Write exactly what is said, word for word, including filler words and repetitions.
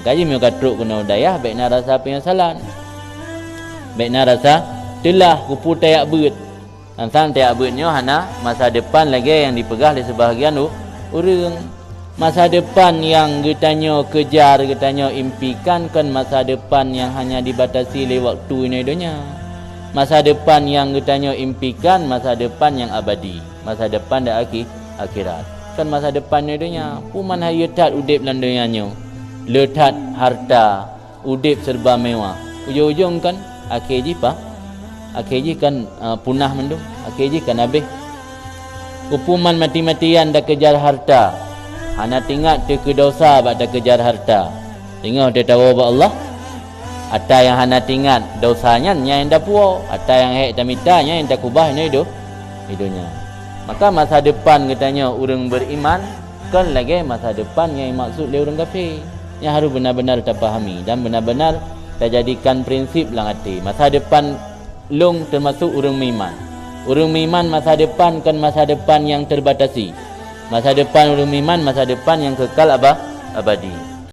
Ka jih meunyoe ka trok keunoe dayah, bék na rasa penyesalan. Bék na rasa teulah, kupu tajak beuet. Sang-sang tajak beuet nyoe hana masa depan lagée nyang jipeugah lé seubahagian u-, ureuëng. Masa depan nyang geutanyoe keujar, geutanyoe impikan kon masa depan nyang hanya dibatasi lé waktu inoe donya. Masa depan nyang geutanyoe impikan masa depan nyang abadi, masa depan di akhi-, akhirat. Kon masa depan inoe donya. Peue man hayeu that udeb lam donya nyoe. Le that harta, udeb serba mewah. Ujong-ujong kan akhé jih pa-, akhé jih kan, eh, punah mandum, akhé jih kan habéh. Peue man mati-matian takeujar harta, hana tingat teuh keu dosa bak takeujar harta. Teungoh tatawoe bak Allah, ata nyang hana tingat dosa nyan nyang tapuwoe, ata nyang hék tamita nyan nyang takubah inoe do-, di donya. Maka masa depan geutanyoe ureuëng beriman kon lagée masa depan nyang jimaksud lé ureuëng kafé. Nyan harôh beuna-beuna tapahami dan beuna-beuna tajadikan prinsip lam até. Masa depan lôn teumasok ureuëng meuiman. Ureuëng meuiman masa depan kon masa depan nyang teubatasi. Masa depan ureuëng meuiman masa depan nyang keukal aba-, abadi.